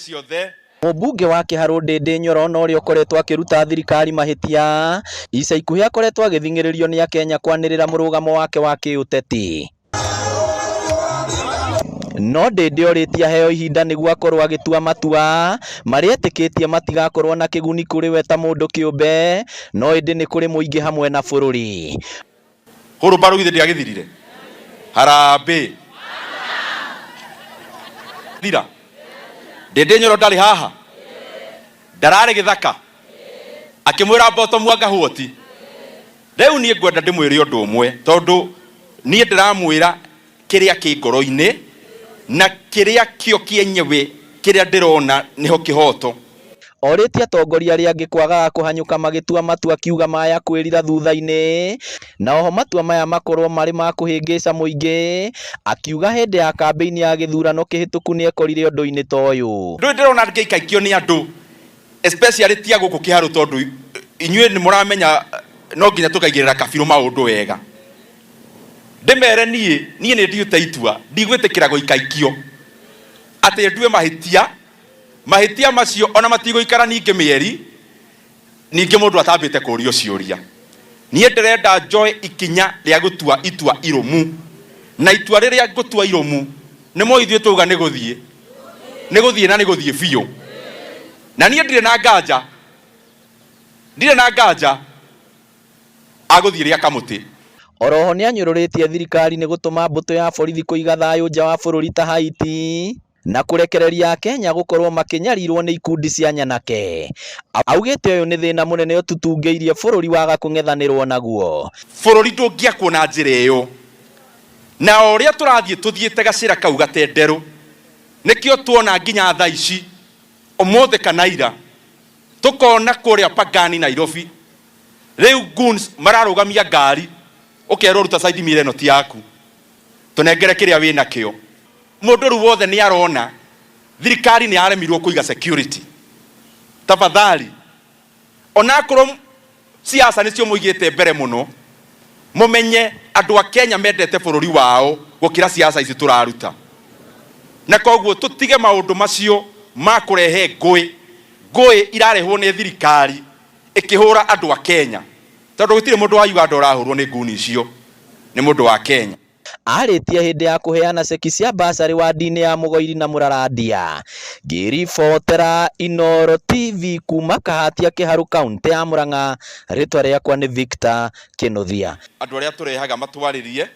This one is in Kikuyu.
Ciothe. Mũmbunge wa Kĩharũ Ndindi Nyoro na ũrĩa ũkoretwo akĩruta thirikari mahĩtia ica ikuhĩ akoretwo agĩthing'ĩrĩrio nĩ akenya kwanĩrĩra mũrũgamo wake wa kĩũteti. No Ndindi orĩtie aheo ihinda nĩguo akorwo agĩtua matua marĩa etĩkĩtie matigakorwo na kĩguni kũrĩ we ta mũndũ kĩũmbe no ĩndĩ nĩ kũrĩ mũingĩ hamwe na bũrũri. Hurumbarũ githĩ ndĩagĩthirire? Harambee. Thira. Ndindi Nyoro ndarĩ haha. Ndararĩ gĩthaka. Akĩmwĩra Mboto Mwanga Hwoti. Rĩu niĩ ngwenda ndĩmwĩre ũndũ ũmwe tondũ niĩ ndĩramwĩra kĩrĩa kĩ ngoro-inĩ na kĩrĩa kĩo kĩenyewe kĩrĩa ndĩrona nĩho kĩhoto. Orĩtie atongoria arĩa angĩ kwagaga kũhanyũka magĩtua matua akiuga maya kwĩrira thutha-inĩ na oho matua maya makorwo marĩ ma kũhĩngĩca mũingĩ akiuga hĩndĩ ya kambĩini ya gĩthurano kĩhĩtũku nĩekorire ũndũ-inĩ ta ũyũ. Ndũĩ ndĩrona ngĩikaikio nĩ andũ especially tia gũkũ Kĩharũ tondũ inyuĩ nĩ mũramenya no nginya tũkaigĩrĩra kabirũ maũndũ wega. Ndĩmere niĩ niĩ nĩ nduĩte itua ndigwĩtĩkĩra gũikaikio atĩ ndue mahĩtia mahĩtia macio ona matigũikara ningĩ mĩeri ningĩ mũndũ atambĩte kũrio ciũria. Niĩ ndĩrenda njoe ikinya rĩa gũtua itua irũmu na itua rĩrĩa ngũtua irũmu nĩ mo ithuĩ twauga nĩ gũthiĩ nĩ gũthiĩ na nĩ gũthiĩ biũ. Na niĩ ndirĩ na nganja, ndirĩ na nganja agũthiĩ rĩa kamũtĩ. Oroho nĩanyũrũrĩtie thirikari nĩ gũtũma mbũtũ ya borithi kũiga thayũ nja wa bũrũri ta Haiti na kũrekereria akenya gũkorwo makĩnyarirwo nĩ ikundi cia nyanake. Augĩte ũyũ nĩ thĩna mũnene ũtutungĩirie bũrũri waga kũng'ethanĩrwo naguo. Bũrũri ndũngĩakwo na njĩra ĩyo na o ũrĩa tũrathiĩ tũthiĩte gacĩra kau gatenderũ nĩkĩo tuona nginya thaa ici ũmũthĩ kana ira tũkona kũrĩa Pangani Nairobi rĩu goons mararũgamia ngari ũkerwo ruta side mirror ĩno ti yaku tũnengere kĩrĩa wĩnakĩo. Mũndũ rĩu wothe nĩ arona thirikari nĩ yaremirwo kũiga security. Tafadhali onakorwo siasa nĩcio mũigĩte mbere mũno mũmenye andũ a Kenya mendete bũrũri wao gũkĩra siasa ici tũraruta, na koguo tũtige maũndũ macio ma kũrehe ngũĩ. Ngũĩ irarehwo nĩ thirikari ĩkĩhũra andũ a Kenya tondũ gũtirĩ mũndũ wa Uganda ũrahũrwo nĩ nguni icio, nĩ mũndũ wa Kenya. Arĩtie hĩndĩ ya kũheana ceki cia basarĩ wadi-inĩ ya Mũgoiri na Mũrarandia. Ngĩribotera Inooro TV kuma Kahatia Kĩharũ kaũntĩ ya Murang'a, rĩtwa rĩakwa nĩ Victor Kĩnuthia. Andũ arĩa tũrehaga matwarĩrie.